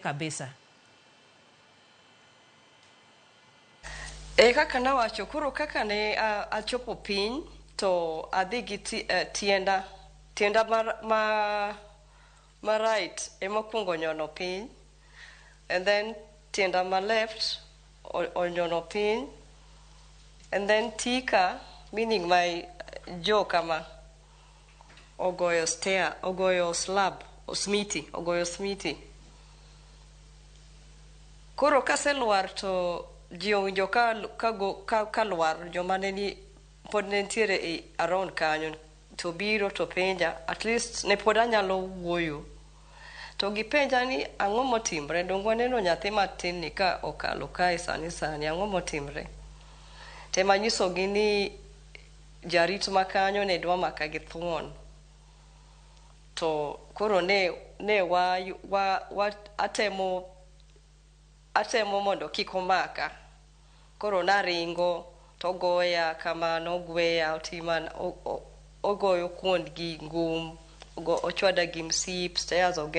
Kabisa. E kaka nawacho koro kaka ne achopo piny to adhi gi tienda tienda ma right ema okuongo nyono piny and then tienda ma left onyono piny and then tika, meaning my jaw kama ogoyo stair, ogoyo slab, osmiti, ogoyo smiti. Koro kaselwar to ji owinjo ka lwar, joma ne ni pod ne nitiere e around kanyo to biro to penja. At least ne pod anyalo wuoyo to gipenja ni ang'o motimre. Donge waneno nyathi matin ni ka okalo kae sani sani? Ang'o motimre? Tema nyisogi ni jarit makanyo ne dwa maka gi thuon to koro ne wa atemo mondo kik omaka. Koro naringo togoya kamano, ogweya, otima ogoyo kuond gi ngum, ochwada gi msip, stairs oge.